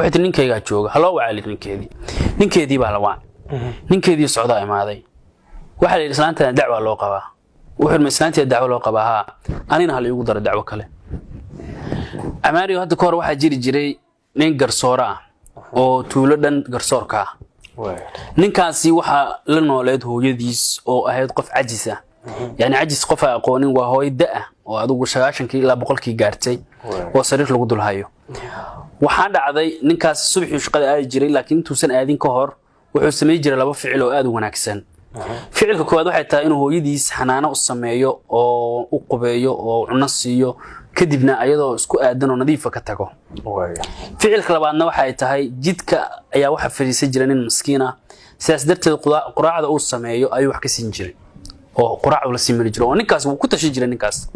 Waxay tiri, "Ninkaygaa jooga." Haloo wacaa ninkeedii. Ninkeedii baa la wacay. Ninkeedii socdaa imaaday. Waxaa la yidhi, "Islaantan dacwa loo qabaa." Wuxuu yidhi, "Ma islaanteeda dacwo loo qabaa? Haa, anina hala iigu daro dacwo kale." Amaariyo, hadda ka hor waxaa jiri jiray nin garsoore ah oo tuulo dhan garsoorka ah. Ninkaasi waxaa la nooleed hooyadiis oo ahayd qof cajis ah. Yani cajis qof aan aqoonin, waa hooyo da-ah oo adigu 90-kii ilaa 100-kii gaartay oo sariir lagu dul hayo. Waxaa dhacday, ninkaasi subaxii shaqada aadi jiray, laakiin intuusan aadin ka hor wuxuu samayn jiray laba ficil oo aad u wanaagsan. Ficilka koowaad waxay tahay inuu hooyadiis xanaano u sameeyo oo u qubeeyo oo cuno siiyo, kadibna ayadoo isku aadan oo nadiifa ka tago. Ficilka labaadna waxay tahay, jidka ayaa waxa fadhiisan jira nin miskiin ah. Sidaas darteed quraacda uu sameeyo ayuu wax ka siin jiray oo quraac uu la sii mari jiray, oo ninkaas wuu ku tashan jiray ninkaas.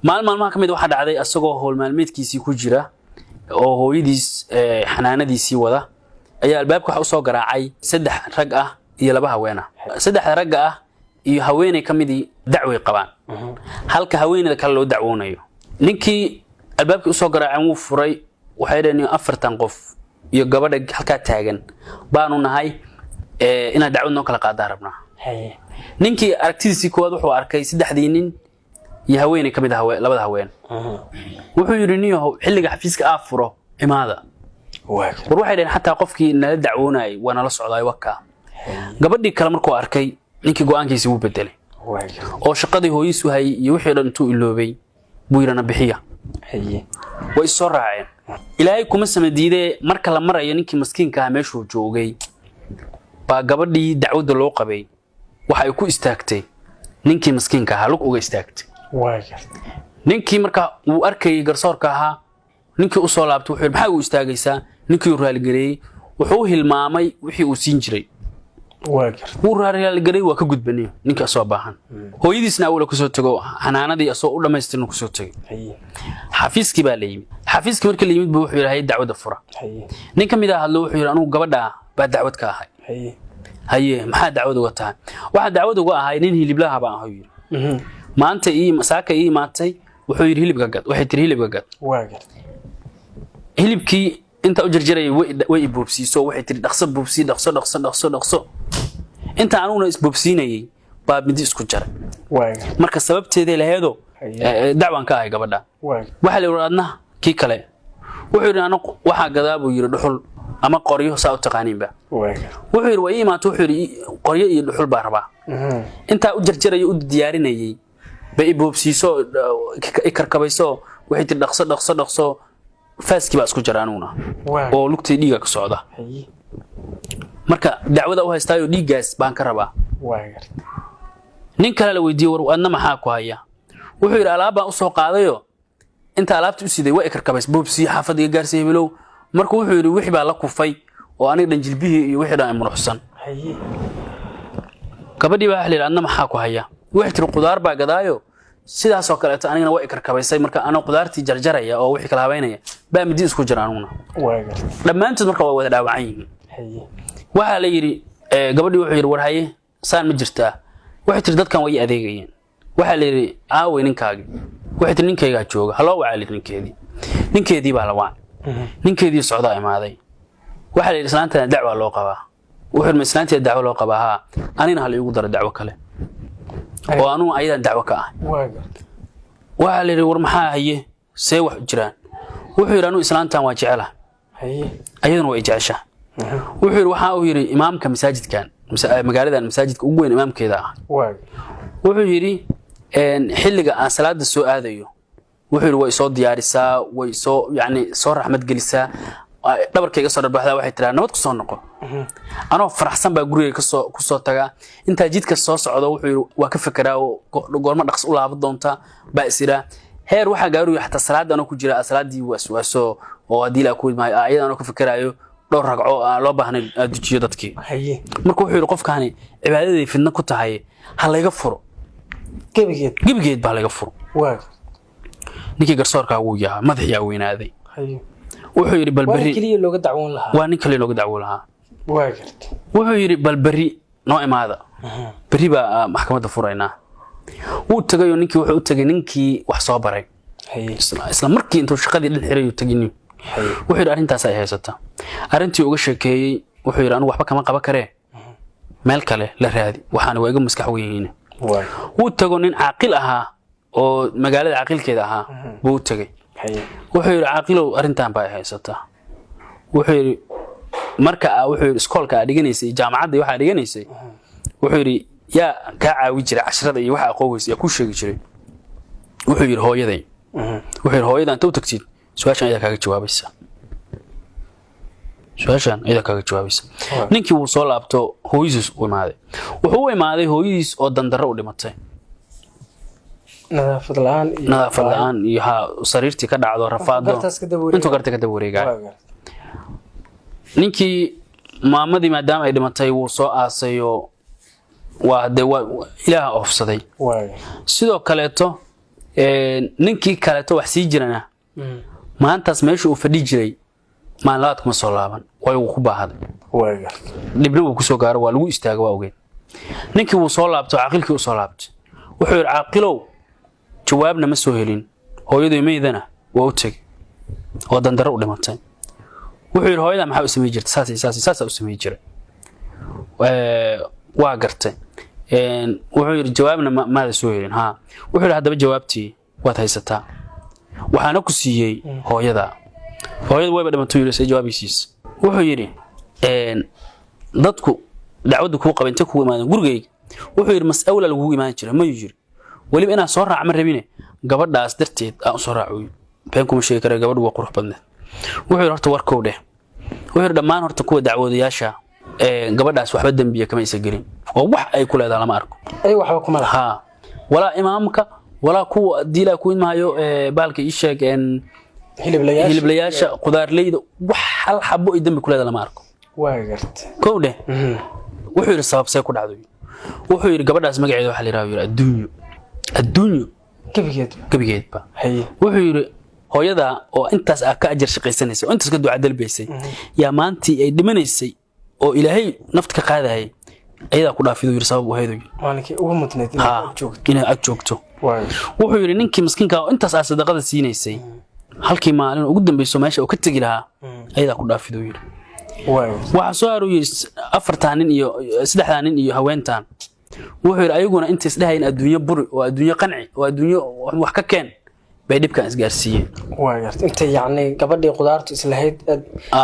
Maalin maalmaha ka mid waxaa dhacday, asagoo howl maalmeedkiisii ku jira oo hooyadiis xanaanadiisii wada, ayaa albaabka waxa usoo garaacay saddex rag ah iyo laba haween ah. Saddexda ragga ah iyo haweeney ka midii dacway qabaan, halka haweeneyda kale loo dacwoonayo. Ninkii albaabkii usoo garaaceen wuu furay. Waxay dhaheen, "Afartan qof iyo gabadha halkaa taagan baanu nahay, inaad dacwad noo kala qaadaa rabnaa." Ninkii aragtidiisii koowaad wuxuu arkay saddexdii nin iyo haweeney ka mid ah labada haween. Wuxuu yidhi, "Niyahow, xilliga xafiiska aa furo imaada." War waxay dhaheen, "Xataa qofkii nala dacwoonayay waa nala socdaay wakaa." Gabadhii kale markuu arkay, ninkii go-aankiisii wuu bedelay oo shaqadii hooyiisu hayay iyo wixii dhan intuu iloobay buu yidhi, "Na bixiya." Way is soo raaceen. Ilaahay kuma sama diidee, marka la marayo ninkii maskiinka ah meeshuu joogay, baa gabadhii dacwadda loo qabay waxa ay ku istaagtay ninkii maskiinka ahaa, lug uga istaagtay. Ninkii marka wuu arkayay garsoorka ahaa. Ninkii usoo laabtay wuxuu yidhi, "Maxaa u istaagaysaa?" Ninkii uu raaligareeyey. Wuxuu u hilmaamay wixii uu siin jiray. Wuu raaligareeyey, waa ka gudbaniyo ninkii asoo baahan. Hooyadiisna awala kusoo tago, xanaanadii asoo u dhammaystirna kusoo tegay. Xafiiskii baa la yimid. Xafiiskii markii la yimid buu wuxuu yidhi, "Hay, dacwadda fura." Nin ka mid ah hadlo, wuxuu yidhi, "Anugu gabadha baa dacwad ka ahay." "Haye, maxaa dacwad uga tahay?" "Waxaa dacwad uga ahay nin hiliblaha baan ahay," yidhi. "Maanta ii saaka ii imaatay, wuxuu yidhi, 'Hilibka gad.' Waxay tiri, 'Hilibka gad.' Hilibkii inta u jarjarayay way i boobsiiso. Waxay tiri, 'Dhaqso boobsii, dhaqso, dhaqso, dhaqso, dhaqso.' Inta anuguna isboobsiinayay baa midi isku jaray. Marka sababteeday laheedo dacwaan ka ahay gabadha." Waxaa la yidhi, "Adna?" Kii kale wuxuu yidhi, "Anu waxaa gadaa," buu yidhi, "dhuxul ama qoryo, saa u taqaaniinba." Wuxuu yidhi, "Waa ii imaato," wuxuu yidhi, "qoryo iyo dhuxul baa rabaa. Intaa u jarjaraya, u diyaarinayay, bay i boobsiiso, i karkabayso. Waxay tiri, 'Dhaqso, dhaqso, dhaqso.' Faaskii baa isku jara anuguna oo lugtay dhiiga ka socda. Marka dacwada u haystaayo dhiiggaas baan ka rabaa." Nin kale la weydiiyey, "War adna maxaa ku haya?" Wuxuu yidhi, "Alaab baan usoo qaadayo, inta alaabta u siday waa i karkabays, boobsiyo, xaafadda iga gaarsiiy hebelow. Marka," wuxuu yidhi, "wixii baa la kufay oo aniga dhan jilbihii iyo wixii dhan ay muruxsan." Gabadhii baa waxa la yidhi, "Adna maxaa ku haya?" Waxay tiri, "Qudaar baa gadaayo, sidaasoo kaleeto anigana waa i karkabaysay. Marka anoo qudaartii jarjaraya oo wixii kala habaynaya baa midi isku jira aniguna." Dhammaantood marka waa wada dhaawacan yihiin. Waxaa la yidhi gabadhii, wuxuu yidhi, "War haye, saan ma jirtaa?" Waxay tiri, "Dadkan way ii adeegayeen." Waxaa la yidhi, "Aaway ninkaagi?" Waxay tiri, "Ninkaygaa jooga." Haloo wacaa la yidhi ninkeedii. Ninkeedii baa la wacay. Ninkeedii socdaa imaaday. Waxaa la yidhi, "Islaantan dacwa loo qabaa." Wuxuu yidhi, "Ma islaanteeda dacwo loo qabaa? Haa, anina hala iigu daro dacwo kale oo anugu ayadan dacwo ka ah." Waxaa la yidhi, "War maxaa haye, see wax jiraan?" Wuxuu yidhi, "Anugu islaantan waa jecelaha, ayaduna waa i jeceshaha." Wuxuu yidhi, waxa uu yidhi, imaamka masaajidkan magaaladan masaajidka ugu weyn imaamkeeda ah. Wuxuu yidhi, xilliga aan salaada soo aadayo," wuxuu yidhi, "way soo diyaarisaa, way soo yani soo raxmad gelisaa, dhabarkayga soo dharbaxdaa. Waxay tiraa, 'Nabad ku soo noqo.' Anoo faraxsan baa guriga kasoo kusoo tagaa. Intaa jidka soo socdo," wuxuu yidhi, "waa ka fekeraa oo goormo dhaqs u laaban doontaa baa is iraa. Heer waxaa gaaruyo xataa salaada anoo ku jira salaadii waswaaso oo haddii la ku maayo ayada anoo ka fekeraayo dhowr ragco aan loo baahnay aan dujiyo dadkii." Marka wuxuu yidhi, "Qofkaani cibaadaday fidno ku tahay, ha layga furo." Gebigeed. Gebigeed baa layga furo. Ninkii garsoorkaa wuu yahaa, madaxiyaa weynaaday. Wuxuu yidhi, "Bal waa berri." Keliya looga dacwoon lahaa. Waa nin kale looga dacwo lahaa. Waa garta. Wuxuu yidhi, "Bal berri noo imaada, berri baa maxkamadda furaynaa." Wuu tagayoo ninkii wuxuu u tagay ninkii wax soo baray. Isla markii intuu shaqadii dhan xiray uu tagay nin. Wuxuu yidhi arrintaas ay haysataa. Arrintii uga sheekeeyey, wuxuu yidhi anigu waxba kama qaban karee, meel kale la raadi, waxaana waa iga maskax weyn yihiin. Wuu tago, nin caaqil ahaa oo magaalada caaqilkeeda ahaa buu u tegey. Wuxuu yidhi caaqilow, arrintan baa ay haysataa. Wuxuu yidhi marka wuxuu yidhi iskoolka aa dhiganaysay, jaamacadda waxaa dhiganaysay, wuxuu yidhi yaa kaa caawi jiray cashrada iyo waxa aqoon yaa kuu sheegi jiray? Wuxuu yidhi hooyaday. Wuxuu yidhi hooyada inta u tagtid su-aashan ayaa kaaga jawaabaysa, su-aashan ayaa kaaga jawaabaysa. Ninkii wuu soo laabto, hooyadiis u imaaday. Wuxuu u imaaday hooyadiis oo dandarro u dhimatay. Nadaafad la'aan iyo nadaafad la'aan iyo ha sariirtii ka dhacdo, rafaado. Gartaas ka daba wareegaya. Intuu garta ka daba wareegaya. Ninkii maamadii maadaama ay dhimatay wuu soo aasayoo waa dee waa Ilaaha oofsaday. Sidoo kaleeto ninkii kaleeto wax sii jirana maantaas meesha uu fadhi jiray maalin labaad kuma soo laaban, waayo wuu ku baahaday. Dhibna wuu kusoo gaaro, waa lagu istaaga, waa ogeed. Ninkii wuu soo laabto, caaqilkii u soo laabtay. Wuxuu yidhi caaqilow, jawaabna ma soo helin, hooyadu meydana waa u tegey oo dandaro u dhimatay. Wuxuu yidhi hooyadaa maxaa u samey jirtay? Saas iyo saas iyo saasaa u samey jiray. Waa gartay. Wuxuu yidhi jawaabna maada soo helin? Haa. Wuxuu yidhi haddaba jawaabtii waad haysataa, waxaana ku siiyey hooyada. Hooyada wayba dhimatay, yidhi, say jawaabaysiis. Wuxuu yidhi dadku dacwadda kuu qaba intay kugu imaadeen gurigayga? Wuxuu yidhi mas-awla lagugu imaan jiray mayuu yidhi, weliba inaan soo raac ma rabine, gabadhaas darteed aan u soo raacuyo, been kuma sheegi kara, gabadhu waa qurux badneed. Wuxuu yidhi horta warkow dheh. Wuxuu yidhi dhammaan horta kuwa dacwoodayaasha gabadhaas waxba dembiya kama isa gelin oo wax ay ku leedahay lama arko. Ay waxba kuma laha. Haa, walaa imaamka walaa kuwa diilaa ku imahayo baalka ii sheeg hiliblayaasha. Hiliblayaasha, qudaarleyda, wax hal xabo ay dembi ku leedahay lama arko. Waa garta. Kow dheh. Wuxuu yidhi sabab see ku dhacdo? Wuxuu yidhi gabadhaas magaceeda waxaa la yidhaha, yidhi, adduunyo, adduunyo. Gebigeed. Gebigeedba. Wuxuu yidhi hooyadaa oo intaas aa ka ajar shaqaysanaysay oo intaas ka duca dalbaysay yaa maantii ay dhimanaysay oo Ilaahay nafta ka qaadayay ayadaa ku dhaafiduu yidhi, sabab u ahayd yidhi. Maalinkii ugu mudnayd inaad haa joogto. Inaad ag joogto. Waa. Wuxuu yidhi ninkii miskiinka oo intaas aa sadaqada siinaysay, halkii maalin ugu dambayso meesha uu ka tegi lahaa ayadaa ku dhaafiduu yidhi. Waa. Waxaa soo haruu yidhi afartaa nin iyo saddexdaa nin iyo haweentan. Wuxuu yidhi ayaguna intay isdhehayeen adduunyo buri oo adduunyo qanci oo adduunyo wax ka keen bay dhibkan isgaarsiiyeen. Waa garta, intay yacni gabadhii qudaartu islahayd aad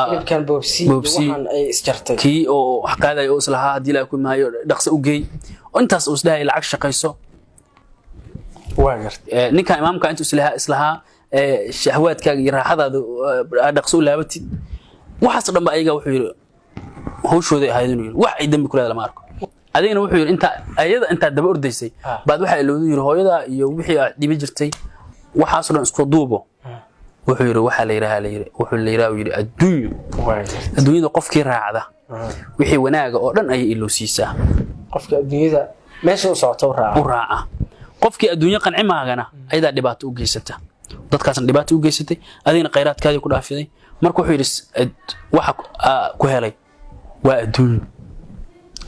hilibkan boobsii iyo boobsii. Waxaan ay isjartay. Kii oo wax qaadaya oo islahaa haddii ilaa ku maayo dhaqso u geey oo intaas uu isdhehaya lacag shaqayso. Waa garta. Ninkan imaamka intuu islahaa shahwaadkaaga iyo raaxadaada aad dhaqso u laabatid, waxaas oo dhan ba ayaga wuxuu yidhi hawshooday ahayd inuu yidhi wax ay dembi ku leedahay lama arko. Adigana wuxuu yidhi intaa ayada intaad daba ordaysay baad waxaa ilowdu yidhi hooyadaa iyo wixii aad dhibi jirtay, waxaasoo dhan isku duubo. Wuxuu yidhi waxaa la yidhaha, la yidhi, wuxuu la yidhaha, yidhi adduunyo. Waa garta. Adduunyada qofkii raacda wixii wanaaga oo dhan ayay ilowsiisaa. Qofka adduunyada meesha u socoto u raaca. U raaca. Qofkii adduunyo qanci maagana ayadaa dhibaato u geysata, dadkaasna dhibaato u geysatay, adigna khayraadkaadii ku dhaafiday. Marka wuxuu yidhi waxa ku helay waa adduunyo,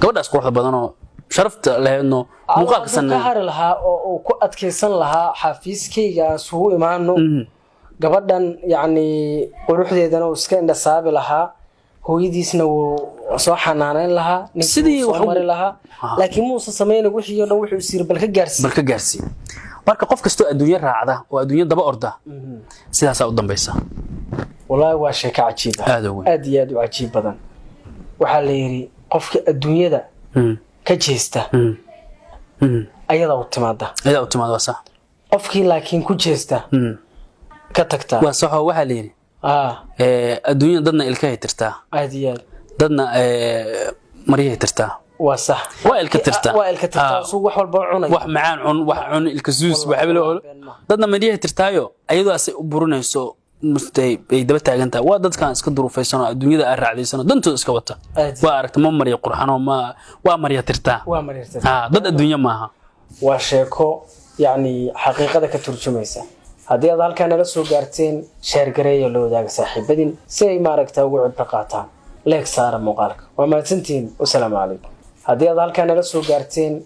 gabadhaas quruxda badanoo sharafta lahaydno muuqaalka hadduu ka sanna hari lahaa oo uu ku adkaysan lahaa xafiiskayga aan isugu imaano, gabadhan yacni quruxdeedana uu iska indhasaabi lahaa, hooyadiisna wuu soo xanaaneyn lahaa, ninkii Sidii wuu soo wax mari lahaa, laakiin muusan sameyna wixii oo dhan. Wuxuu is yiri bal ka gaarsii. Bal ka gaarsii. Marka qof kastoo adduunyo raacda oo adduunyo daba orda sidaasaa u dambaysa. Wallaahi waa sheeko cajiib ah. Aad u weyn. Aad iyo aad u cajiib badan. Waxaa la yidhi qofka adduunyada ka jeesta ayadaa u timaada. Ayadaa u timaada, waa sax. Qofkii laakiin ku jeesta ka tagtaa. Waa saxoo, waxaa la yidhi adduunyada dadna ilkahay tirtaa. Aad iyo aad. Dadna maryahay tirtaa. Waa sax. Waa ilka tirtaa. Waa ilka tirtaa. Suu wax walba u cunay. Wax macaan cun, wax cun, ilka suus, wax hebel. Been maaha. Dadna maryahay tirtaayo ayadoo asay u burinayso mustay ay daba taagan tahay. Waa dadkan iska duruufaysanoo adduunyada aan raacdaysano, dantooda iska wata. Aad. Waa aragta, ma marya qurxanoo, ma waa marya tirtaa. Waa marya tirtaa. Dad adduunyo maaha. Waa sheeko yacni xaqiiqada ka turjumaysa. Haddii aad halkaa nala soo gaarteen, share gareeya, la wadaaga saaxiibadin si ay maaragta ugu cibro qaataan. Like saara muuqaalka. Waa mahadsantihiin. Wasalaamu calaykum. Haddii aad halkaa nala soo gaarteen.